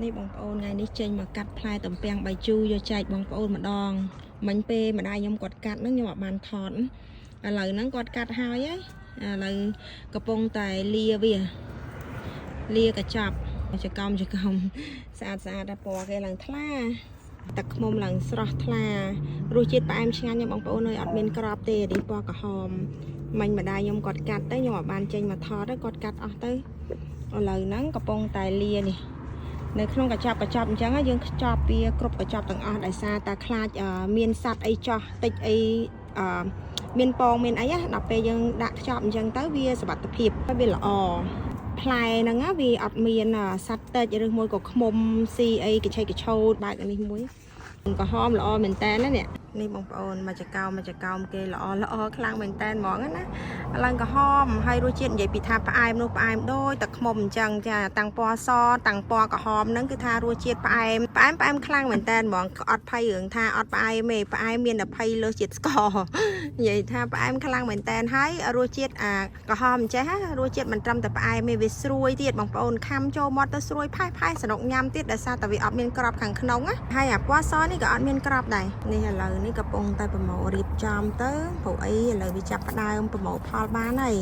នេះបងប្អូនថ្ងៃនេះចេញមកកាត់ផ្លែទំពាំងបាយជូរយកចែកបងប្អូនម្ដងមិញពេលម្ដាយខ្ញុំគាត់កាត់ហ្នឹងខ្ញុំអត់បានថតឥឡូវហ្នឹងគាត់កាត់ហើយហើយឥឡូវកំពុងតែលាវាលាកញ្ចប់ចកោមចកោមស្អាតស្អាតដល់ពណ៌គេឡើងថ្លាទឹកឃ្មុំឡើងស្រស់ថ្លារសជាតិផ្អែមឆ្ងាញ់ណាស់បងប្អូនអើយអត់មានក្របទេនេះពណ៌ក្រហមមិញម្ដាយខ្ញុំគាត់កាត់ទៅខ្ញុំអត់បានចេញមកថតទេគាត់កាត់អស់ទៅឥឡូវហ្នឹងកំពុងតែលានេះ នៅក្នុងកញ្ចប់កញ្ចប់អញ្ចឹងយើងខ្ចប់វាគ្រប់កញ្ចប់ទាំងអស់ដោយសារតែខ្លាចមានសត្វអីចោះតិចអីអឺមានពងមានអីណាដល់ពេលយើងដាក់ខ្ចប់អញ្ចឹងទៅវាសុវត្ថិភាពហើយវាល្អផ្លែហ្នឹងណាវាអត់មានសត្វតិចឬមួយក៏ឃ្មុំស៊ីអីកញ្ឆេកញ្ឆូតបើកអានេះមួយក្រហមល្អមែនតើណានេះនេះបងប្អូនមកចកោមមកចកោមគេល្អល្អខ្លាំងមែនតើហ្មងណា ឡើងក្រហមហើយរសជាតិនិយាយពីថាផ្អែមនោះផ្អែមដូចទឹកឃ្មុំអញ្ចឹងចាតាំងពណ៌សតាំងពណ៌ក្រហមហ្នឹងគឺថារសជាតិផ្អែមផ្អែមផ្អែមខ្លាំងមែនតើហ្មងអត់ភ័យរឿងថាអត់ផ្អែមទេផ្អែមមានតែភ័យលើសជាតិស្ករនិយាយថាផ្អែមខ្លាំងមែនតើហើយរសជាតិអាក្រហមអញ្ចេះណារសជាតិមិនត្រឹមតែផ្អែមទេវាស្រួយទៀតបងប្អូនខាំចូលមាត់ទៅស្រួយផេះផេះសនុកញ៉ាំទៀតដោយសារតែវាអត់មានក្របខាងក្នុងណាហើយអាពណ៌សនេះក៏អត់មានក្របដែរនេះឥឡូវនេះកំពុងតែប្រមូលរៀបចំទៅព្រោះអីឥឡូវវាចាប់ផ្ដើមប្រមូលផលបានហើយ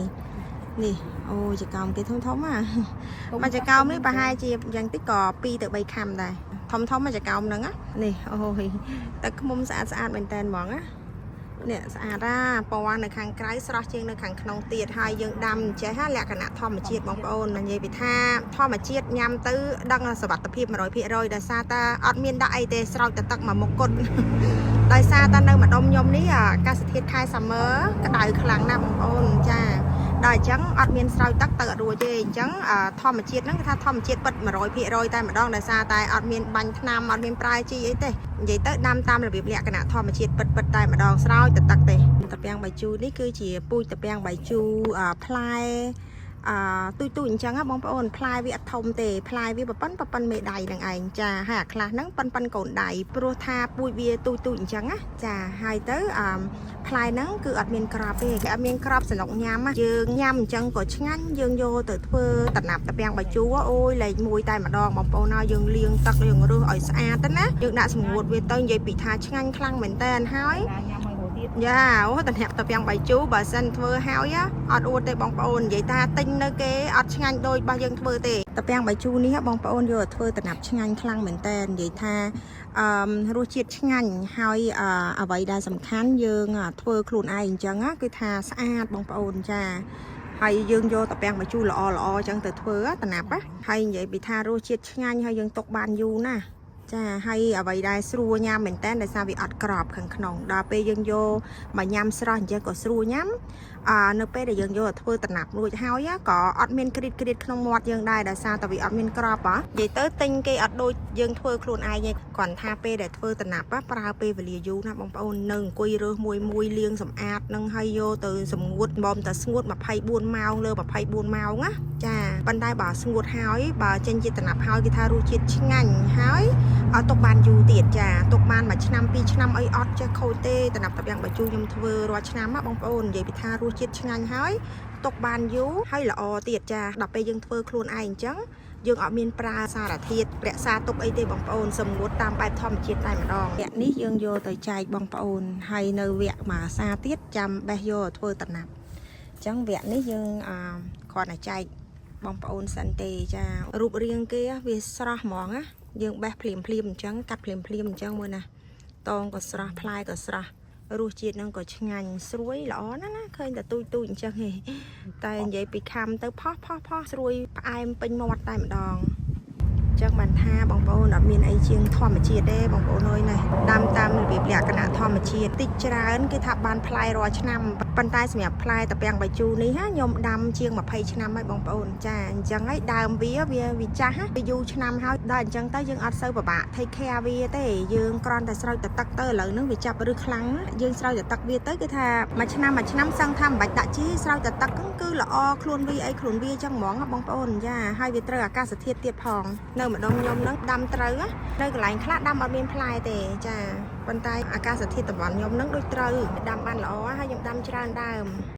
នេះអូចកោមគេធំធំហ่ะ មួយចកោមនេះប្រហែលជាយ៉ាងតិចក៏2ទៅ3ខាំដែរធំធំមួយចកោមហ្នឹងណានេះអូយទឹកឃ្មុំស្អាតស្អាតមែនតើហ្មងណានេះស្អាតណាពណ៌នៅខាងក្រៅស្រស់ជាងនៅខាងក្នុងទៀតហើយយើងដាំអញ្ចេះណាលក្ខណៈធម្មជាតិបងប្អូននិយាយពីថាធម្មជាតិញ៉ាំទៅដឹងសុវត្ថិភាព100%ដោយសារតែអត់មានដាក់អីទេស្រោចតែទឹកមួយមុខគត់ ដោយសារតែនៅម្ដុំខ្ញុំនេះអាកាសធាតុខែ summer ក្តៅខ្លាំងណាស់បងប្អូនចាដល់អញ្ចឹងអត់មានស្រោចទឹកទៅអត់រួចទេអញ្ចឹងធម្មជាតិហ្នឹងគេថាធម្មជាតិពិត100%តែម្ដងដោយសារតែអត់មានបាញ់ថ្នាំអត់មានប្រើជីអីទេនិយាយទៅដាំតាមរបៀបលក្ខណៈធម្មជាតិពិតពិតតែម្ដងស្រោចតែទឹកទេតាពាំងបាយជូរនេះគឺជាពូជតាពាំងបាយជូរផ្លែអឺទូចទូចអញ្ចឹងណាបងប្អូនផ្លែវាអត់ធំទេផ្លែវាប៉ប៉ុនប៉ប៉ុនមេដៃនឹងឯងចាហើយអាខ្លះហ្នឹងប៉ុនប៉ុនកូនដៃព្រោះថាពូជវាទូចទូចអញ្ចឹងណាចាហើយទៅអឺផ្លែហ្នឹងគឺអត់មានក្របទេគេអត់មានក្របសំណុកញ៉ាំណាយើងញ៉ាំអញ្ចឹងក៏ឆ្ងាញ់យើងយកទៅធ្វើតំណាប់តាពាំងបាយជូរអូយលេខមួយតែម្ដងបងប្អូនហើយយើងលាងទឹកយើងរើសឲ្យស្អាតទៅណាយើងដាក់សម្ងួតវាទៅនិយាយពីថាឆ្ងាញ់ខ្លាំងមែនតើហើយ ញ៉ាំឲ្យរស់ទៀត យ៉ាអូតំណាប់តាពាំងបាយជូរបើសិនធ្វើហើយអត់អួតទេបងប្អូននិយាយថាទិញនៅគេអត់ឆ្ងាញ់ដូចរបស់យើងធ្វើទេតាពាំងបាយជូរនេះបងប្អូនយកទៅធ្វើតំណាប់ឆ្ងាញ់ខ្លាំងមែនតើនិយាយថាអឺរសជាតិឆ្ងាញ់ហើយអ្វីដែលសំខាន់យើងធ្វើខ្លួនឯងអញ្ចឹងគឺថាស្អាតបងប្អូនចាហើយយើងយកតាពាំងបាយជូរល្អល្អអញ្ចឹងទៅធ្វើតំណាប់ហើយនិយាយពីថារសជាតិឆ្ងាញ់ហើយយើងទុកបានយូរណាស់ចាហើយអ្វីដែលស្រួលញ៉ាំមែនតើដោយសារវាអត់ក្របខាងក្នុងដល់ពេលយើងយកមកញ៉ាំស្រស់អញ្ចឹងក៏ស្រួលញ៉ាំអឺនៅពេលដែលយើងយកទៅធ្វើតំណាប់រួចហើយក៏អត់មានក្រៀតក្រៀតក្នុងមាត់យើងដែរដោយសារតែវាអត់មានក្របហ៎និយាយទៅទិញគេអត់ដូចយើងធ្វើខ្លួនឯងទេគ្រាន់ថាពេលដែលធ្វើតំណាប់ប្រើពេលវេលាយូរណាស់បងប្អូននៅអង្គុយរើសមួយមួយលាងសម្អាតនឹងហើយយកទៅសម្ងួតបំតែស្ងួត24ម៉ោងលើ24ម៉ោងណាចាប៉ុន្តែបើស្ងួតហើយបើចេញជាតំណាប់ហើយគេថារសជាតិឆ្ងាញ់ហើយ អត់ទុកបានយូរទៀតចាទុកបានមួយឆ្នាំពីរឆ្នាំអីអត់ចេះខូចទេតំណាប់តាពាំងបាយជូរខ្ញុំធ្វើរាល់ឆ្នាំណាបងប្អូននិយាយពីថារសជាតិឆ្ងាញ់ហើយទុកបានយូរហើយល្អទៀតចាដល់ពេលយើងធ្វើខ្លួនឯងអញ្ចឹងយើងអត់មានប្រើសារធាតុរក្សាទុកអីទេបងប្អូនសម្ងួតតាមបែបធម្មជាតិតែម្ដងវគ្គនេះយើងយកទៅចែកបងប្អូនហើយនៅវគ្គមួយសាទៀតចាំបេះយកទៅធ្វើតំណាប់អញ្ចឹងវគ្គនេះយើងអឺគ្រាន់តែចែកបងប្អូនសិនទេចារូបរាងគេវាស្រស់ហ្មងណាយើងបេះភ្លាមភ្លាមអញ្ចឹងកាត់ភ្លាមភ្លាមអញ្ចឹងមើលណាតងក៏ស្រស់ផ្លែក៏ស្រស់រសជាតិនឹងក៏ឆ្ងាញ់ស្រួយល្អណាស់ណាឃើញតែទូចទូចអញ្ចឹងឯងតែនិយាយពីខំទៅផោះផោះផោះស្រួយផ្អែមពេញមាត់តែម្ដងចឹងបានថាបងប្អូនអត់មានអីជាងធម្មជាតិទេបងប្អូនអើយនេះដាំតាមរបៀបលក្ខណៈធម្មជាតិតិចច្រើនគេថាបានផ្លែរាល់ឆ្នាំប៉ុន្តែសម្រាប់ផ្លែតាពាំងបាយជូរនេះណាខ្ញុំដាំជាង20ឆ្នាំហើយបងប្អូនចាអញ្ចឹងហើយដើមវាវាវាចាស់វាយូរឆ្នាំហើយដល់អញ្ចឹងទៅយើងអត់សូវពិបាក take care វាទេយើងគ្រាន់តែស្រោចតែទឹកទៅឥឡូវហ្នឹងវាចាប់ឫសខ្លាំងយើងស្រោចតែទឹកវាទៅគឺថាមួយឆ្នាំមួយឆ្នាំសឹងថាមិនបាច់ដាក់ជីស្រោចតែទឹកហ្នឹងគឺល្អខ្លួនវាអីខ្លួនវាអញ្ចឹងហ្មងបងប្អូនចាហើយវាត្រូវអាកាសធាតុទៀតផងនៅម្ដុំខ្ញុំហ្នឹងដាំត្រូវនៅកន្លែងខ្លះដាំអត់មានផ្លែទេចាប៉ុន្តែអាកាសធាតុតំបន់ខ្ញុំហ្នឹងដូចត្រូវដាំបានល្អហើយខ្ញុំដាំច្រើនដើម។